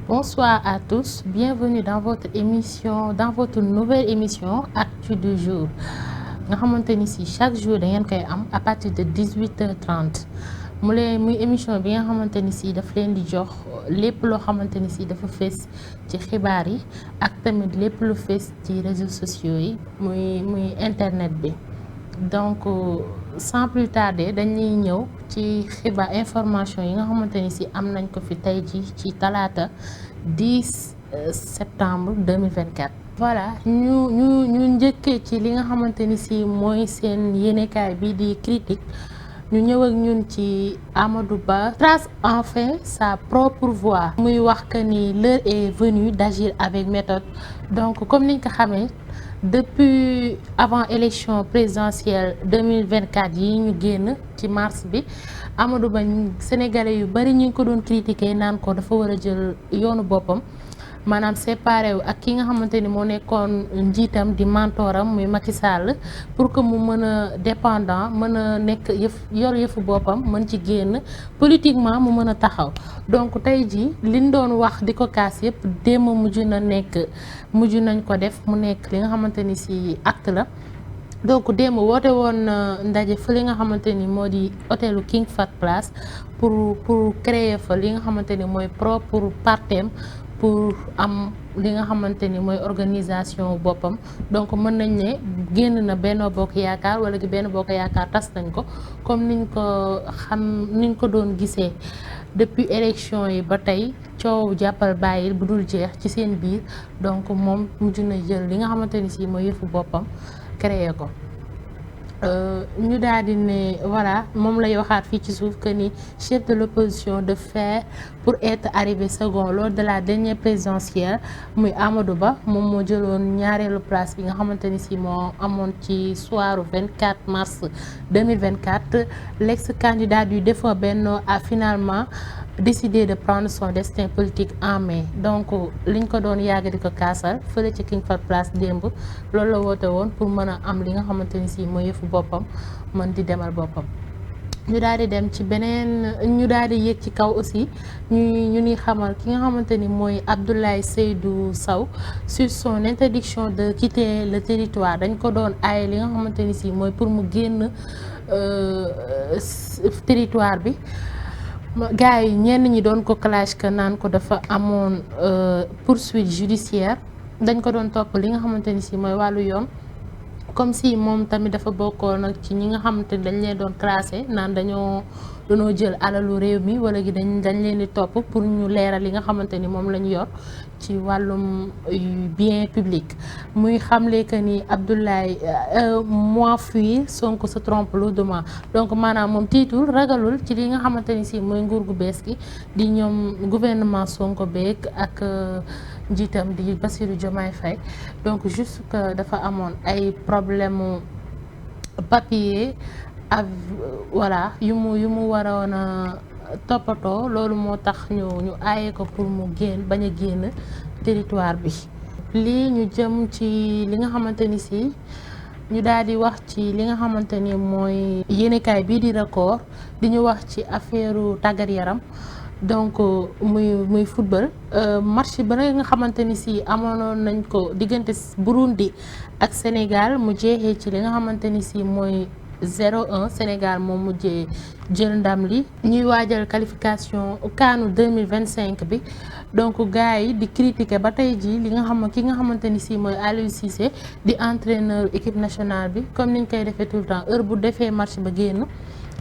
Bonsoir à tous, bienvenue dans votre nouvelle émission Actu du jour nga xamante ni si chaque jour da ngeen koy am à partir de 18h30 muy émission bi nga xamante ni si daf leen di jox lépp loo xamante ni si dafa fees ci xibaar yi ak tamit lépp lu fees ci réseaux sociaux yi muy internet bi donc sans plus tarder dañuy ñëw ci xibaar information yi nga xamante ni si am nañ ko fi tey ci talaata 10 septembre 2024. voilà ñu njëkkee ci li nga xamante ni si mooy seen yéenekaay bi di critique ñu ñëw ak ñun ci Amadou Ba trace enfin sa propre voie. muy wax que ni l'heure est venue d'agir avec méthode. donc comme niñ ko xamee depuis avant élection présidentielle 2024 yi ñu génn ci mars bi Amadou Ba sénégalais yu bari ñu ngi ko doon critiquer naan ko dafa war a jël yoonu boppam maanaam séparé wu ak ki nga xamante ni moo nekkoon njiitam di mentoram muy Macky Sall pour que mu mën a dépendant mën a nekk yor yëfu boppam mën ci génn politiquement mu mën a taxaw. donc tey jii liñ doon wax di ko kaas yëpp démb mujj nañ ko def mu nekk li nga xamante ni ci acte la. donc démb woote woon ndaje fa li nga xamante ni moo di hôtelu King Fahd Palace pour créer fa li nga xamante ni mooy propre partem pour am li nga xamante ni mooy organisation boppam. donc mën nañ ne génn na Benno Bokk Yaakaar wala gi Benno Bokk Yaakaar tas nañ ko comme niñ ko doon gisee depuis élection yi ba tey coow jàppal bàyyil bu dul jeex ci seen biir. donc moom mujj na jël li nga xamante ni si mooy yëfu boppam créé ko. ñu daal di ne voilà moom lay waxaat fii ci suuf que ni chef de l'opposition de faire pour être arrivé second lors de la dernière présidentielle muy Amadou Ba moom moo jëloon ñaareelu place bi nga xamante ni si moo amoon ci soiru 24 mars 2024. l'ex-candidat du défunt Benno a finalement décidé de prendre son destin politique en main. donc liñ ko doon yàgg di ko kaasal fële ci King Fahd Palace démb loolu la woote woon pour mën a am li nga xamante ni si mooy yëfu boppam mën di demal boppam. ñu daal di dem ci beneen ñu daal di yéeg ci kaw aussi ñu ni xamal ki nga xamante ni mooy Abdoulaye Seydou Sow sur son interdiction de quitter le territoire. dañ ko doon aaye li nga xamante ni si mooy pour mu génn territoire bi. gars yi ñenn ñi doon ko clash que naan ko dafa amoon poursuite judiciaire. dañ ko doon topp li nga xamante ni si mooy wàllu yoon comme si moom tamit dafa bokkoon nag ci ñi nga xamante ni dañ leen doon classé naan dañoo jël alalu réew mi wala gi dañ leen di topp pour ñu leeral li nga xamante ni moom lañu yor ci wàllum bien public. muy xamle que ni Abdoulaye moi fuir Sonko se trompe lourdement. donc maanaam moom tiitul ragalul ci li nga xamante ni si mooy nguur gu bees gi di ñoom gouvernement Sonko beeg ak njiitam di Bassirou Diomaye Faye. donc juste que dafa amoon ay problème papier ak voilà yu mu waroon a toppatoo loolu moo tax ñu aaye ko pour mu bañ a génn territoire bi. lii ñu jëm ci li nga xamante ni si ñu daal di wax ci li nga xamante ni mooy yéenekaay bii di record di ñu wax ci affaire tàggat yaram. donc muy football match ba nga xamante ni si amoon nañ ko diggante Burundi ak Sénégal mu jeexee ci li nga xamante ni si mooy 0-1 Sénégal moom mujjee jël ndam li. ñuy waajal qualification CAN 2025 bi. donc gars yi di critiquer ba tey jii ki nga xamante ni si mooy Aliou Cissé di entraîneur équipe nationale bi comme niñ koy defee tout le temps heure bu defee match ba génn.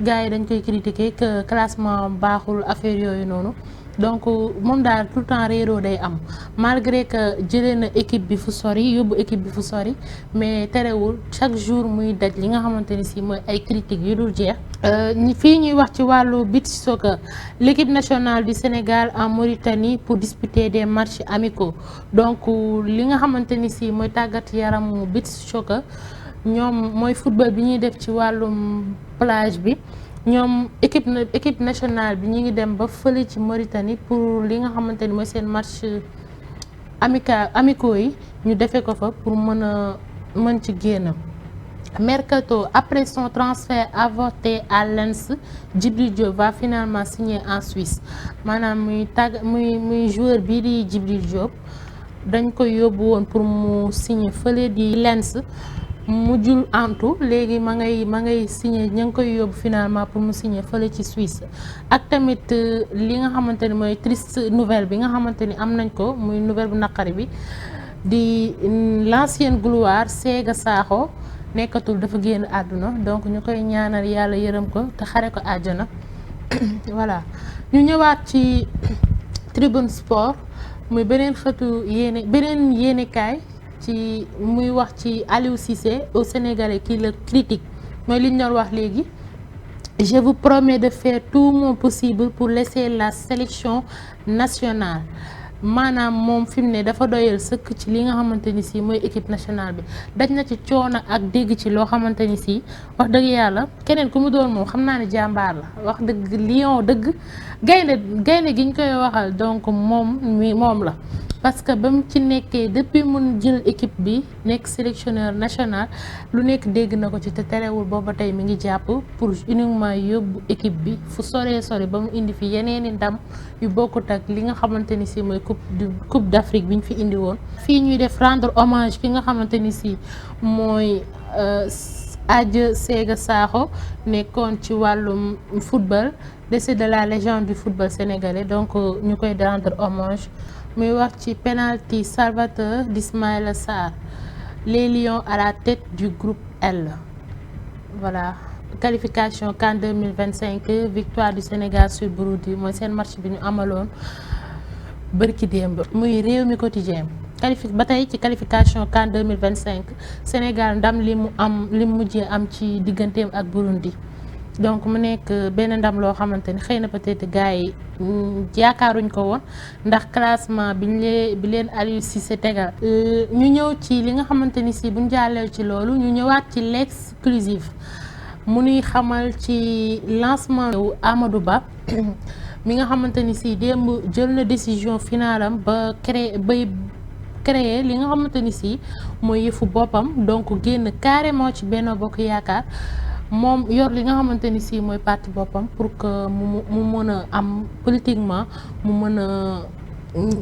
gars yi dañ koy critiquer que classement baaxul affaire yooyu noonu. donc moom daal tout le temps réeroo day am malgré que jëlee na équipe bi fu sori yóbbu équipe bi fu sori mais terewul chaque jour muy daj li nga xamante ni si mooy ay critiques yu dul jeex. fii ñuy wax ci wàllu beach soccer l'équipe nationale du Sénégal en Mauritanie pour disputer des matchs amicaux. donc li nga xamante ni si mooy tàggat yaramu beach soccer ñoom mooy football bi ñuy def ci wàllum plage bi. ñoom équipe nationale bi ñu ngi dem ba fële ci Mauritanie pour li nga xamante ni mooy seen match amicaux yi ñu defee ko fa pour mën ci génn. Mercato, après son transfert avorté à Lens, Djibril Diop va finalement signer en Suisse maanaam muy joueur bii di Djibril Diop dañ koy yóbbu woon pour mu signer fële di Lens mujjul antu léegi ma ngay signer ña ngi koy yóbbu finalement pour mu signer fële ci Suisse. ak tamit li nga xamante ni mooy triste nouvelle bi nga xamante ni am nañ ko muy nouvelle bu naqari bi di l'ancienne gloire Sega Sakho nekkatul dafa génn àdduna donc ñu koy ñaanal yàlla yërëm ko te xare ko àjjana. voilà ñu ñëwaat ci Tribune Sport muy beneen yéenekaay ci muy wax ci Aliou Cissé au Sénégalais qui le critique mooy li ñu doon wax léegi. Je vous promets de faire tout mon possible pour laisser la sélection nationale. maanaam moom fi mu ne dafa doyal sëkk ci li nga xamante ni si mooy équipe nationale bi daj na ci coono ak dégg ci loo xamante ni si wax dëgg yàlla keneen ku mu doon moom xam naa ne jàmbaar la wax dëgg lion dëgg gaynde gi ñu koy waxal donc moom la parce que ba mu ci nekkee depuis mun jël équipe bi nekk sélectionneur national lu nekk dégg na ko ci te terewul booba tey mi ngi jàpp pour uniquement yóbbu équipe bi fu soree sore ba mu indi fi yeneeni ndam yu bokkut ak li nga xamante ni si mooy coupe d'Afrique bi ñu fi indi woon. fii ñuy def rendre hommage ki nga xamante ni si mooy Adja Sega Sakho nekkoon ci wàllum football décès de la légende du football sénégalais donc ñu koy rendre hommage. muy wax ci penalty salvateur d'Ismaïla Sarr les Lions à la tête du groupe L. voilà qualification CAN 2025 victoire du Sénégal sur Burundi mooy seen match bi ñu amaloon bërki démb muy Rewmi Quotidien ba tey ci qualification CAN 2025 Sénégal ndam li mu mujjee am ci digganteem ak Burundi donc mu nekk benn ndam loo xamante ni xëy na peut-être gars yi yaakaaruñ ko woon ndax classement bi leen Aliou Cissé tegal. ñu ñëw ci li nga xamante ni si buñ jàllee ci loolu ñu ñëwaat ci l'exclusif mu nuy xamal ci lancement wu Amadou Ba mi nga xamante ni si démb jël na décision finale am ba créer li nga xamante ni si mooy yëfu boppam donc génn carrément ci Benno Bokk Yaakaar. moom yor li nga xamante ni si mooy parti boppam pour que mu mën a am politiquement mu mën a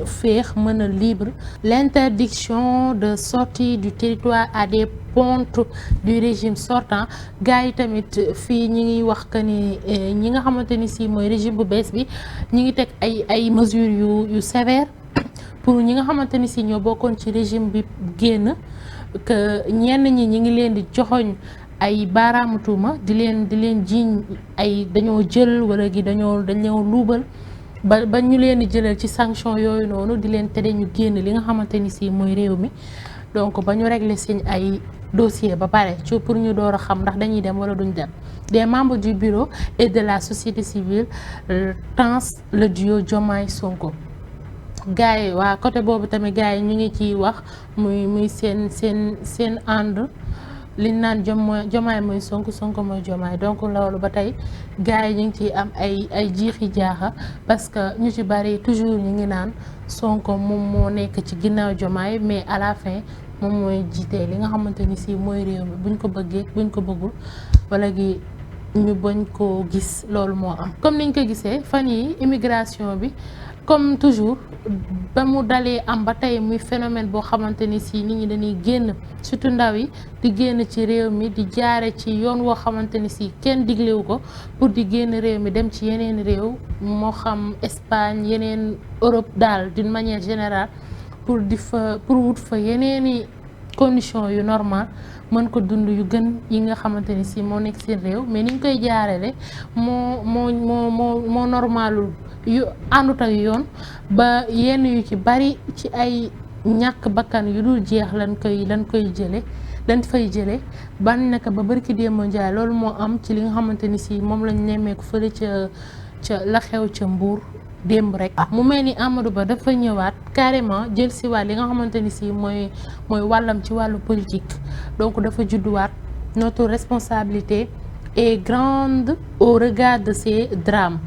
féex mën a libre. L'interdiction de sortie du territoire à des pontes du régime sortant gars yi tamit fii ñi ngi wax que ni ñi nga xamante ni si mooy régime bu bees bi ñi ngi teg ay mesures yu sévères pour ñi nga xamante ni si ñoo bokkoon ci régime bi génn que ñenn ñi ngi leen di joxoñ ay baaraamu tuuma di leen jiiñ ay dañoo jël wala gi dañoo luubal ba ñu leen di jëlal ci sanction yooyu noonu di leen tere ñu génn li nga xamante ni si mooy réew mi donc ba ñu régler seen ay dossier ba pare ci pour ñu door a xam ndax dañuy dem wala duñ dem. Des membres du bureau et de la société civile tensent le duo Diomaye Sonko. gars yi waa côté boobu tamit gars yi ñu ngi ciy wax muy seen ànd. liñ naan Diomaye mooy Sonko mooy Diomaye donc loolu ba tey gars yi ñu ngi ciy am ay jiixi jaaxa parce que ñu ci bari toujours ñu ngi naan Sonko moom moo nekk ci ginnaaw Diomaye mais à la fin moom mooy jiite li nga xamante ni si mooy réew mi buñ ko bëggee buñ ko bëggul wala gi ñu bañ koo gis loolu moo am. comme niñ ko gisee fan yi immigration bi comme toujours ba mu dalee am ba tey muy phénomène boo xamante ni si nit ñi dañuy génn surtout ndaw yi di génn ci réew mi di jaare ci yoon woo xamante ni si kenn diglewu ko pour di génn réew mi dem ci yeneen réew moo xam Espagne yeneen Europe daal d'une manière générale pour wut fa yeneeni conditions yu normal mën ko dund yu gën yi nga xamante ni si moo nekk seen réew mais niñ koy jaarale moo normalul yu àndut ak yoon ba yenn yu ci bari ci ay ñàkk bakkan yu dul jeex lan fay jële ban naka ba barki démb Njaay loolu moo am ci li nga xamante ni si moom lañ nemmeeku fële ca la xew ca Mbuur démb rek. mu mel ni Amadou Ba dafa ñëwaat carrément jël si waat li nga xamante ni si mooy wàllam ci wàllu politique donc dafa judduwaat notre responsabilité est grande au regard de ces drames.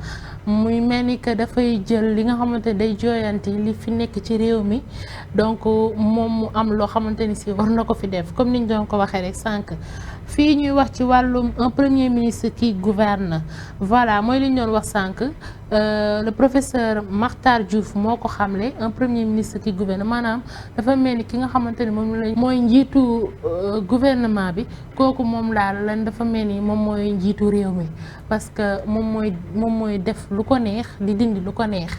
muy mel ni que dafay jël li nga xamante day jooyanti li fi nekk ci réew mi donc moom mu am loo xamante ni si war na ko fi def comme niñ doon ko waxee rek sànq fii ñuy wax ci wàllum un premier ministre qui gouverne voilà mooy li ñu doon wax sànq le professeur Makhtar Diouf moo ko xamle un premier ministre qui gouverne maanaam dafa mel ni ki nga xamante ni moom la mooy njiitu gouvernement bi kooku moom laal lan dafa mel ni moom mooy njiitu réew mi parce que moom mooy def lu ko neex di dindi lu ko neex.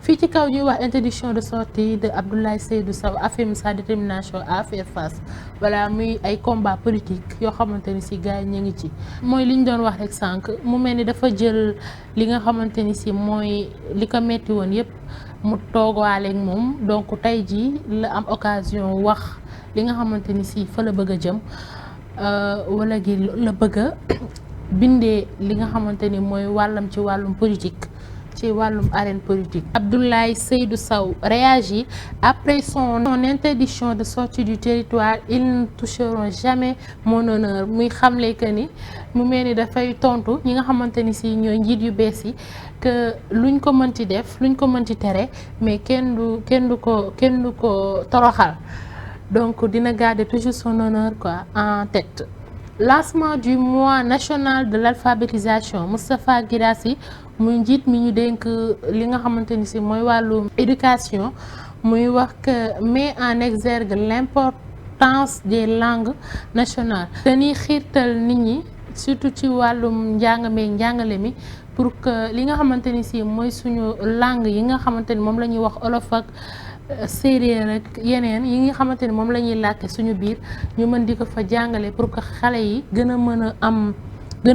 fii ci kaw ñuy wax interdiction de sortie de Abdoulaye Seydou Sow affirme sa détermination à faire face voilà muy ay combat politique yoo xamante ni si gars yi ñu ngi ci. mooy li ñu doon wax rek sànq mu mel ni dafa jël li nga xamante ni si mooy li ko metti woon yépp mu toogaaleeg moom donc tey jii la am occasion wax li nga xamante ni si fa la bëgg a jëm wala gi la bëgg a bindee li nga xamante ni mooy wàllam ci wàllum politique. ci wàllum arène politique. Abdoulaye Seydou Sow réagit après son interdiction de sortie du territoire. Ils ne toucheront jamais mon honneur muy xamle que ni mu mel ni dafay tontu ñi nga xamante ni si ñooy njiit yu bees yi que luñ ko mënti def luñ ko mënti tere mais kenn du ko toroxal donc dina garder toujours son honneur quoi en tête. Lancement du mois national de l'alphabétisation Moustapha Guirassy muy njiit mi ñu dénk li nga xamante ni si mooy wàllu éducation muy wax que met en exergue l'importance des langues nationales. dañuy xiirtal nit ñi surtout ci wàllum njàngale mi pour que li nga xamante ni si mooy suñu langue yi nga xamante ni moom la ñuy wax olof ak séeréer ak yeneen yi nga xamante ni moom la ñuy làkke suñu biir ñu mën di ko fa jàngale pour que xale yi gën a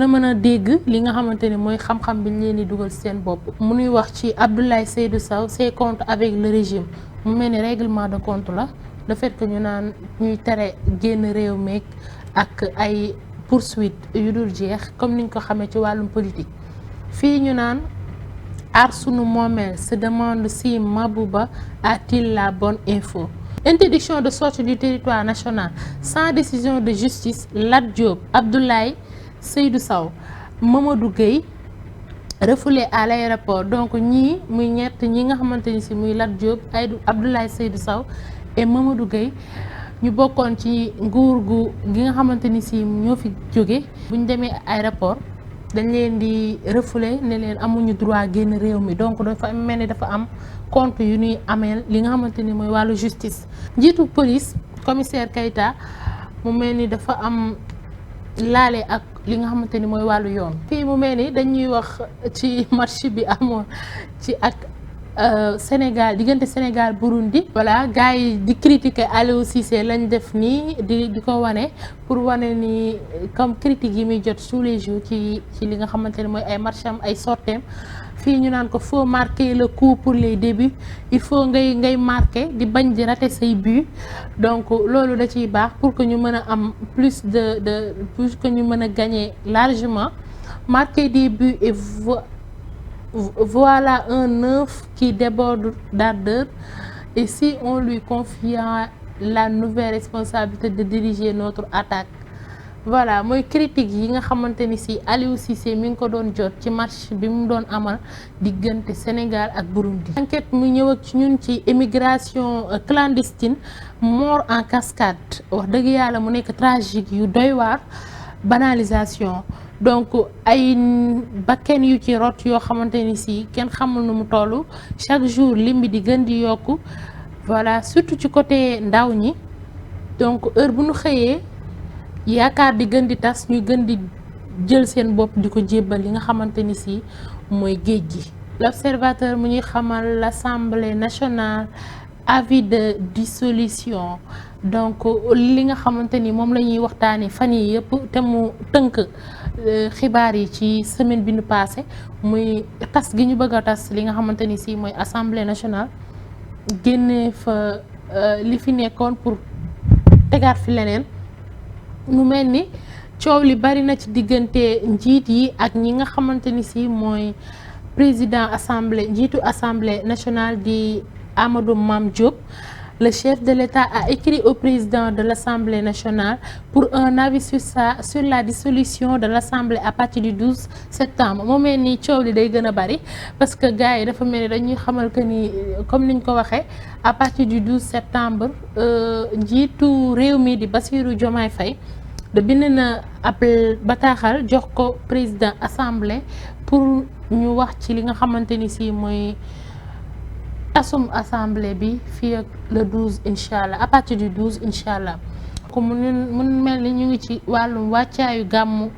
mën a dégg li nga xamante ni mooy xam-xam bi ñu leen di dugal seen bopp. mu nuy wax ci Abdoulaye Seydou Sow ses comptes avec le régime mu mel ni règlement de compte la le fait que ñu naan ñuy tere génn réew meek ak ay poursuites yu dul jeex comme niñ ko xamee ci wàllum politique. fii ñu naan Aar Sunu Moomeel se demande si Mabouba a-t-il la bonne info. Interdiction de sortie du territoire national sans décision de justice. Lat Diop, Abdoulaye Seydou Sow, Mamadou Gueye refoulé à l'aéroport donc ñii muy ñett ñi nga xamante ni si muy Lat Diop ay Abdoulaye Seydou Sow et Mamadou Gueye ñu bokkoon ci nguur gi nga xamante ni si ñoo fi jóge bu ñu demee aéroport dañ leen di refoulé ne leen amuñu droit génn réew mi donc dafa mel ni dafa am compte yu ñuy ameel li nga xamante ni mooy wàllu justice. njiitu police commissaire Keita mu mel ni dafa am laale ak li nga xamante ni mooy wàllu yoon. fii mu mel ni dañuy wax ci match bi amoon ci ak Sénégal diggante Sénégal Burundi. voilà gars yi di critiquer Aliou Cissé lañ def nii di ko wane pour wane ni comme critique yi muy jot tous les jours ci li nga xamante ni mooy ay matcham ay sorteem fii ñu naan ko faut marquer le coup pour les débuts il faut ngay marquer di bañ di rater say but donc loolu da ciy baax pour que ñu mën a am plus pour que ñu mën a gagner largement marquer des buts et voilà un œuf qui déborde d'ardeur et si on lui confiait la nouvelle responsabilité de diriger notre attaque. voilà mooy critique yi nga xamante ni si Aliou Cissé mi ngi ko doon jot ci match bi mu doon amal diggante Sénégal ak Burundi. enquête mu ñëw ak ñun ci émigration clandestine mort en cascade wax dëgg yàlla mu nekk tragique yu doy waar banalisation donc ay bakken yu ci rot yoo xamante ni si kenn xamul nu mu toll chaque jour lim bi di gën di yokku voilà surtout ci côté ndaw ñi donc heure bu ñu xëyee. yaakaar di gën di tas ñu gën di jël seen bopp di ko jébbal li nga xamante ni si mooy géej gi. L'Observateur mu ñuy xamal l'Assemblée nationale avis de dissolution donc li nga xamante ni moom la ñuy waxtaanee fan yi yëpp te mu tënk xibaar yi ci semaine bi nu passé muy tas gi ñu bëgg a tas li nga xamante ni si mooy Assemblée nationale génne fa li fi nekkoon pour tegaat fi leneen. mu mel ni coow li bari na ci diggante njiit yi ak ñi nga xamante ni si mooy président njiitu assemblée nationale di Amadou Mame Diop. Le chef de l'État a écrit au président de l'Assemblée nationale pour un avis sur la dissolution de l'Assemblée à partir du 12 septembre. mu mel ni coow li day gën a bari parce que gars yi dafa mel ni dañuy xamal que ni comme niñ ko waxee à partir du 12 septembre njiitu réew mi di Bassirou Diomaye Faye de bind na ab bataaxal jox ko président assemblée pour ñu wax ci li nga xamante ni si mooy tasum assemblée bi fii ak le 12 incha allah à partir du 12 incha allah. ko mun mel ni ñu ngi ci wàllum wàccaayu gàmmu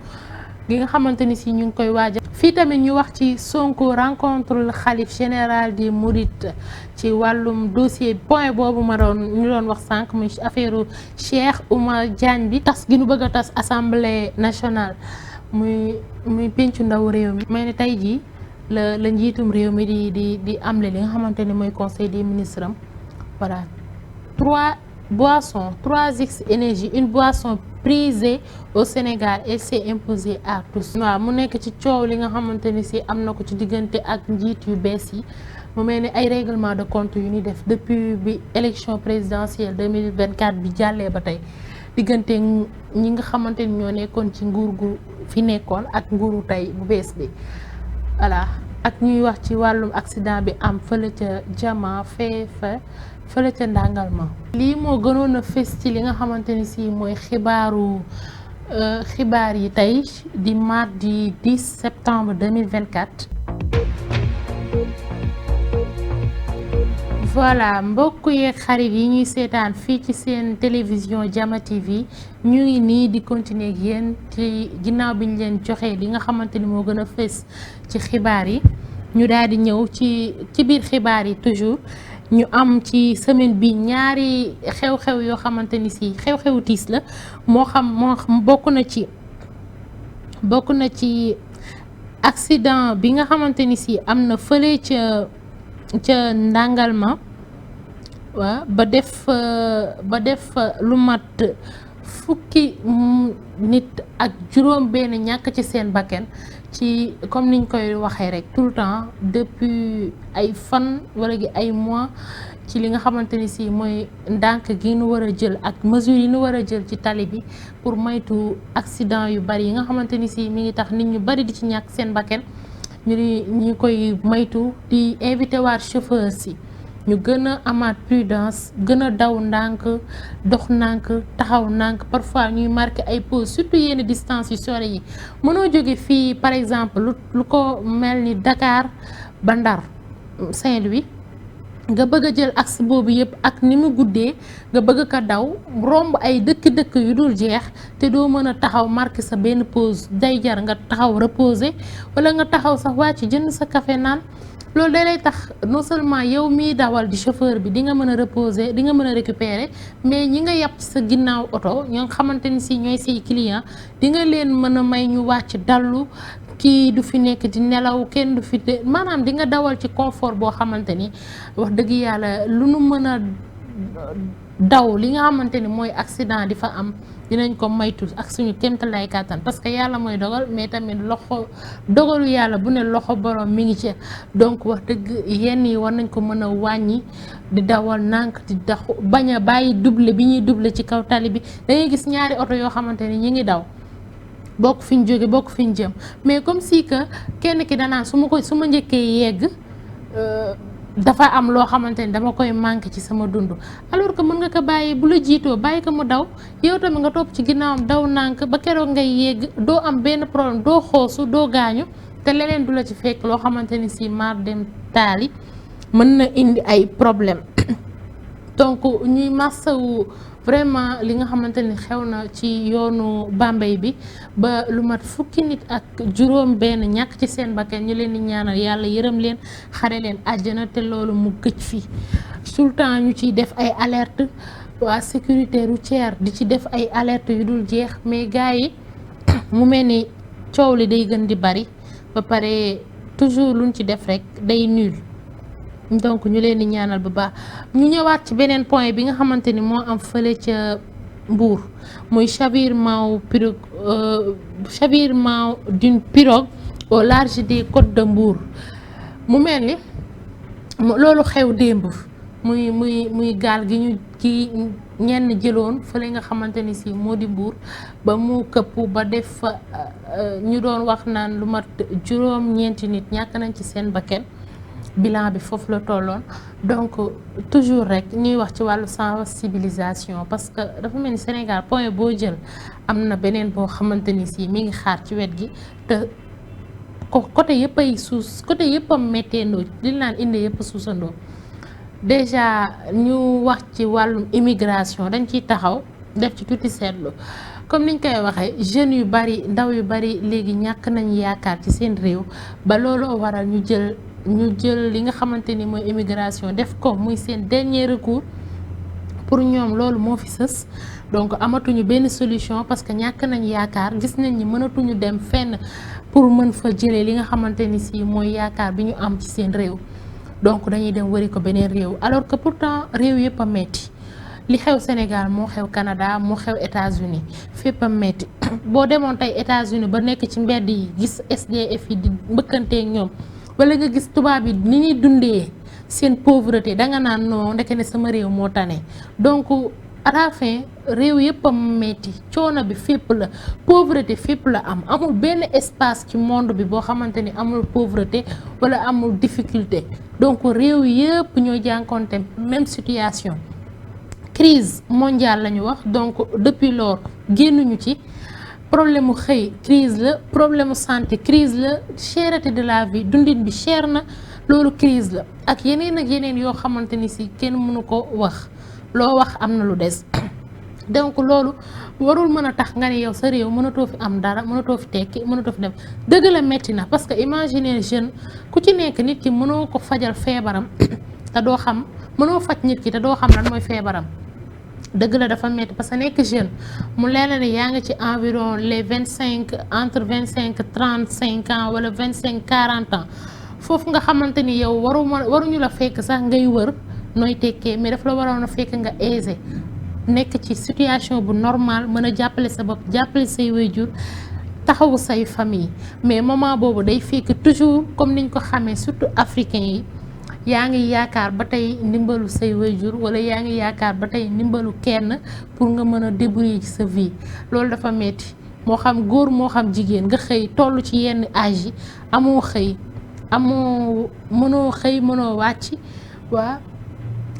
gi nga xamante ni si ñu ngi koy waajal. fii tamit ñu wax ci Sonko rencontre le xalif général des Mourides ci wàllum dossier point boobu ñu doon wax sànq muy affaire Cheikh Oumar Diagne bi tas gi nu bëgg a tas assemblée nationale muy pencu ndaw réew mi. may ne tey jii la njiitum réew mi di amle li nga xamante ni mooy conseil des ministres am voilà 3X Énergie, une boisson prisée au Sénégal et s'est imposée à tous. waaw mu nekk ci coow li nga xamante ni si am na ko ci diggante ak njiit yu bees yi mu mel ni ay règlement de compte yu ñuy def depuis bi élection présidentielle 2024 bi jàllee ba tey diggante ñi nga xamante ni ñoo nekkoon ci nguur gu fi nekkoon ak nguuru tey bu bees bi voilà. ak ñuy wax ci wàllum accident bi am fële ca Jama fële ca ndàngal ma lii moo gënoon a fës ci li nga xamante ni si mooy xibaar yi tey di mardi 10 septembre 2024. voilà mbokk yeeg xarit yi ñuy seetaan fii ci seen télévision Jama TV ñu ngi nii di continuer ak yéen ci ginnaaw bi ñu leen joxee li nga xamante ni moo gën a fës ci xibaar yi ñu daal di ñëw ci biir xibaar yi toujours ñu am ci semaine bi ñaari xew-xew yoo xamante ni si xew-xewu tiis la moo bokk na ci accident bi nga xamante ni si am na fële ca ndàngal ma waaw ba def lu mat fukki nit ak juróom benn ñàkk ci seen bakken ci comme niñ koy waxee rek tout le temps depuis ay fan wala gi ay mois ci li nga xamante ni si mooy ndànk gi nu war a jël ak mesures yi nu war a jël ci tali bi pour moytu accident yu bari yi nga xamante ni si mi ngi tax nit ñu bari di ci ñàkk seen bakken ñu koy moytu di invité waat chauffeur si ñu gën a amaat prudence gën a daw ndànk dox ndànk taxaw ndànk parfois ñuy marqué ay pause surtout yenn distance yu sore yi mënoo jóge fii par exemple lu ko mel ni Dakar ba Ndar Saint-Louis nga bëgg a jël axe boobu yëpp ak ni mu guddee nga bëgg ko daw romb ay dëkk yu dul jeex te doo mën a taxaw marqué sa benn pause day jar nga taxaw reposer wala nga taxaw sax wàcc jënd sa café naan loolu day lay tax non seulement yow miy dawal di chauffeur bi di nga mën a reposer di nga mën a récupérer mais ñi nga yàpp ci sa ginnaaw oto ñoo nga xamante ni si ñooy say client di nga leen mën a may ñu wàcc dallu kii du fi nekk di nelaw kenn du fi maanaam di nga dawal ci confort boo xamante ni wax dëgg yàlla lu nu mën a daw li nga xamante ni mooy accident di fa am dinañ ko maytu ak suñu kéemtalaay kàttan parce que yàlla mooy dogal mais tamit loxo dogalu yàlla bu ne loxo borom mi ngi ci donc wax dëgg yenn yi war nañ ko mën a wàññi di dawal nànk di daxu bañ a bàyyi double bi ñuy double ci kaw tali bi dangay gis ñaari oto yoo xamante ni ñi ngi daw bokk fi ñu jóge bokk fi ñu jëm mais comme si que kenn ki danaan su ma njëkkee yegg dafa am loo xamante ni dama koy manqué ci sama dund alors que mën nga ko bàyyi bu la jiitoo bàyyi ko mu daw yow tamit nga topp ci ginnaawam daw nànk ba keroog ngay yegg doo am benn problème doo xoosu doo gaañu te leneen du la ci fekk loo xamante ni si maar dem taali mën na indi ay problème donc ñuy massawu vraiment li nga xamante ni xew na ci yoonu Bambey bi ba lu mat fukki nit ak juróom benn ñàkk ci seen bakkan ñu leen di ñaanal yàlla yërëm leen xare leen àjjana te loolu mu gëj fi tout le temps ñu ciy def ay alerte waa sécurité routière di ci def ay alerte yu dul jeex mais gars yi mu mel ni coow li day gën di bari ba pare toujours luñ ci def rek day nul donc ñu leen di ñaanal bu baax ñu ñëwaat ci beneen point bi nga xamante ni moo am fële ca Mbour muy chavirement d'une pirogue au large des côtes de Mbour mu mel ni loolu xew démb muy gaal gi ñu ci ñenn jëloon fële nga xamante ni si moo di Mbour ba mu këpp ba def ñu doon wax naan lu mat juróom-ñeenti nit ñàkk nañ ci seen bakkan bilan bi foofu la tolloon. Donc toujours rek ñuy wax ci wàllu sensibilisation parce que dafa mel ni Sénégal point boo jël am na beneen boo xamante ni si mi ngi xaar ci wet gi te côté yëpp ay suus côté yëpp am métteendoo li naan indi yëpp suusandoo. Déjà ñu wax ci wàllum immigration dañ ciy taxaw def ci tuuti seetlu comme niñ koy waxee jeunes yu bari ndaw yu bari léegi ñàkk nañ yaakaar ci seen réew ba loolu waral ñu jël li nga xamante ni mooy immigration def ko muy seen dernier recours. Pour ñoom loolu moo fi sës donc amatuñu benn solution parce que ñàkk nañ yaakaar gis nañ ni mënatuñu dem fenn pour mën fa jëlee li nga xamante ni si mooy yaakaar bi ñu am ci seen réew. Donc dañuy dem wari ko beneen réew alors que pourtant réew yëpp a metti li xew Sénégal moo xew Canada moo xew États-Unis fépp a metti boo demoon tey États-Unis ba nekk ci mbedd yi gis SDF yi di mbëkkanteeg ñoom wala nga gis tubaab yi ni ñuy dundee seen pauvreté danga naan non ndeke ne sama réew moo tane. Donc à la fin réew yëpp a metti coono bi fépp la pauvreté fépp la amul benn espace ci monde bi boo xamante ni amul pauvreté wala amul difficulté. Donc réew yëpp ñoo jànkoonte même situation. Crise mondiale la ñu wax donc depuis lors génnuñu ci problème mu xëy crise la problème mu santé crise la cherté de la vie dundin bi cher na loolu crise la ak yeneen yoo xamante ni si kenn mënu ko wax loo wax am na lu des. Donc loolu warul mën a tax nga ne yow sa réew mënatoo fi am dara mënatoo fi tekki mënatoo fi dem dëgg la metti na parce que imaginer jeune ku ci nekk nit ki mënoo ko fajal feebaram te doo xam mënoo faj nit ki te doo xam lan mooy feebaram. dëgg la dafa metti parce que nekk jeune mu leer la ne yaa ngi ci environ les entre 35 ans wala 40 ans foofu nga xamante ni yow waruñu la fekk sax ngay wër nooy tekkee mais daf la waroon a fekk nga aisé nekk ci situation bu normal mën a jàppale sa bopp jàppale say waajur taxawu say famille. Mais moment boobu day fekk toujours comme niñ ko xamee surtout africain yi yaa ngi yaakaar ba tey ndimbalu say waajur wala yaa ngi yaakaar ba tey ndimbalu kenn pour nga mën a débrouiller ci sa vie. Loolu dafa metti moo xam góor moo xam jigéen nga xëy toll ci yenn âge yi amoo xëy mënoo xëy mënoo wàcc waa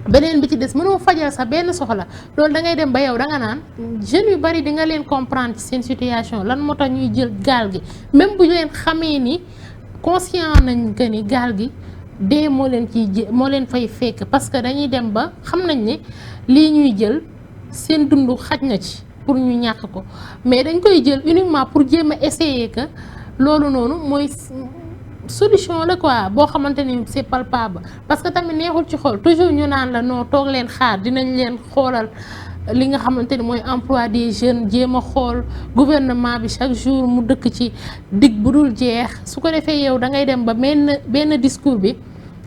beneen bi ci des mënoo fajal sa benn soxla. Loolu da ngay dem ba yow da nga naan jeunes yu bari di nga leen comprendre ci seen situation lan moo tax ñuy jël gaal gi même bu leen xamee ni conscient nañ que ni gaal gi dee moo leen fay fekk parce que dañuy dem ba xam nañ ne lii ñuy jël seen dund xaj na ci pour ñu ñàkk ko mais dañ koy jël uniquement pour jéem a essayer que loolu noonu mooy solution la quoi boo xamante ni c'est palpable parce que tamit neexul ci xool toujours ñu naan la non toog leen xaar dinañ leen xoolal li nga xamante ni mooy emploi des jeunes jéem a xool gouvernement bi chaque jour mu dëkk ci dig bu dul jeex su ko defee yow da ngay dem ba benn discours bi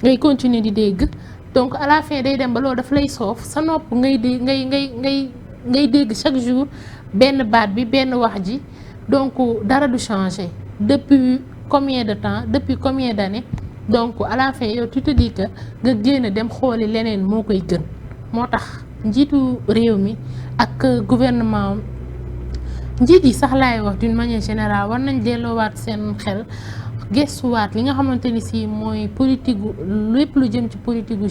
ngay continuer di dégg donc à la fin day dem ba loolu daf lay soof sa nopp ngay dégg chaque jour benn baat bi benn wax ji donc dara du changer depuis combien de temps depuis combien d'années. Donc à la fin yow tu te dis que nga génn dem xooli leneen moo koy gën moo tax njiitu réew mi ak gouvernement njiit yi sax laay wax d'une manière générale war nañ delloowaat seen xel gëstuwaat li nga xamante ni si mooy politique gu lépp lu jëm ci politique gu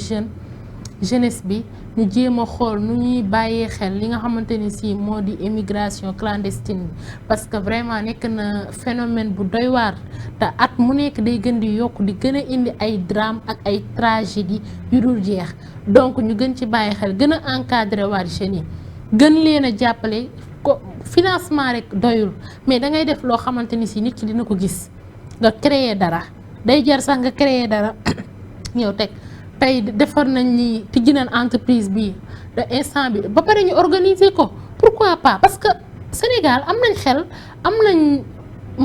jeunesse bi ñu jéem a xool nu ñuy bàyyee xel li nga xamante ni si moo di immigration clandestine bi parce que vraiment nekk na phénomène bu doy waar te at mu nekk day gën di yokk di gën a indi ay drame ak ay tragédie yu dul jeex. Donc ñu gën ci bàyyi xel gën a encadrer waat jeunes yi gën leen a jàppale ko financement rek doyul mais da ngay def loo xamante ni si nit ki dina ko gis nga créer dara day jar sax nga créer dara ñëw teg. tey defar nañ ni tijji nañ entreprise bi de instant bi ba pare ñu organiser ko pourquoi pas parce que Sénégal am nañ xel am nañ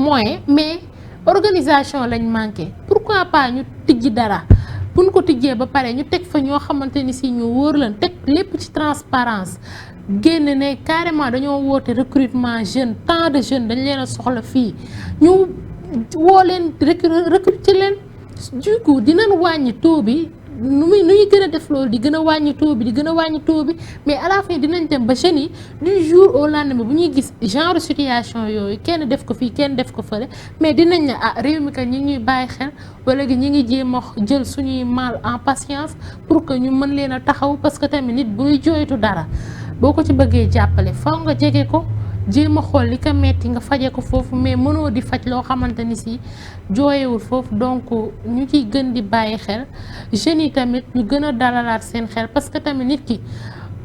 moyen mais organisation lañ manqué pourquoi pas ñu tijji dara bu ñu ko tijjee ba pare ñu teg fa ñoo xamante ni si ñu wóor leen teg lépp ci transparence génn ne carrément dañoo woote recrutement jeune tant de jeunes dañ leen a soxla fii ñu woo leen recruter leen du coup dinañ wàññi taux bi nu ñuy gën a def loolu di gën a wàññi taux bi di gën a wàññi taux bi mais à la fin dinañ dem ba jeunes yi du jour au lendemain bu ñuy gis genre situation yooyu kenn def ko fii kenn def ko fële mais dinañ ne ah réew mi kat ñi ngi ñuy bàyyi xel wala gi ñi ngi jéem a jël suñuy mal en patience pour que ñu mën leen a taxaw parce que tamit nit buy jooytu dara boo ko ci bëggee jàppale faw nga jege ko jéem a xool li ko metti nga faje ko foofu mais mënoo di faj loo xamante ni si jooyewul foofu donc ñu ciy gën di bàyyi xel jeunes yi tamit ñu gën a dalalaat seen xel parce que tamit nit ki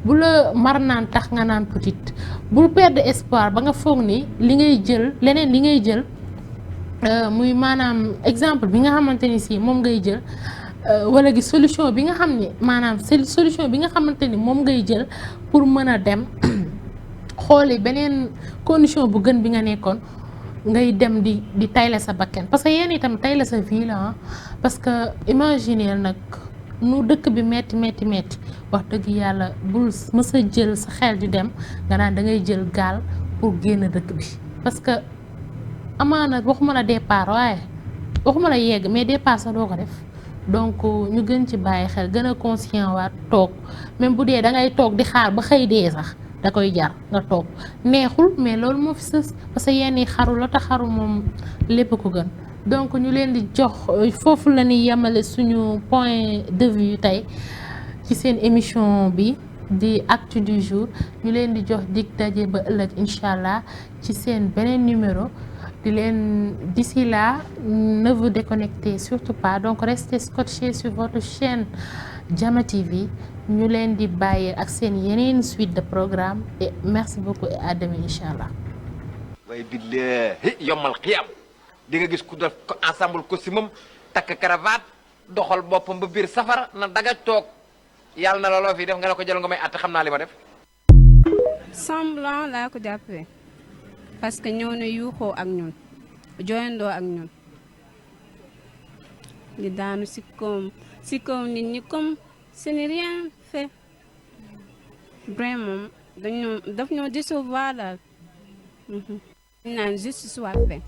bu la mar naan tax nga naan petite bul perdre espoir ba nga foog ni li ngay jël leneen li ngay jël muy maanaam exemple bi nga xamante ni si moom ngay jël wala gi solution bi nga xam ni maanaam solution bi nga xamante ni moom ngay jël pour mën a dem xooli beneen condition bu gën bi nga nekkoon ngay dem di tayle sa bakkan parce que yéen itam tayle sa vie la parce que imaginer nag nu dëkk bi metti wax dëgg yàlla bul mës a jël sa xel di dem nga naan da ngay jël gaal pour génn dëkk bi parce que amaana waxuma la départ waaye waxuma la yegg mais départ sax doo ko def donc ñu gën ci bàyyi xel gën a conscient waat toog même bu dee da ngay toog di xaar ba xëy dee sax da koy jar nga toog neexul mais loolu moo fi sës parce que yenn yi xaru la te xaru moom lépp ko gën donc ñu leen di jox foofu la ñuy yemale suñu point de vue tey ci seen émission bi di actu du jour ñu leen di jox dig daje ba ëllëg incha allah ci seen beneen numéro di leen d'ici là ne vous déconnectez surtout pas donc restez scotchés sur votre chaîne Diama TV ñu leen di bàyyi ak seen yeneen suite de programme et merci beaucoup et à demain incha allah. waaye billahi yombal xiyam di nga gis ku def ensemble costume am takk cravate doxal boppam ba biir safara na daga toog yàlla na looloo fi def nga ne ko jël nga may àtte xam naa li ma def. semblant laa ko jàppee parce que ñëw na yuuxoo ak ñun jooyandoo ak ñun di daanu si kaw nit ñi comme ce n'est rien fait vraiment daf ñoo décevoir daal naan justice soit fait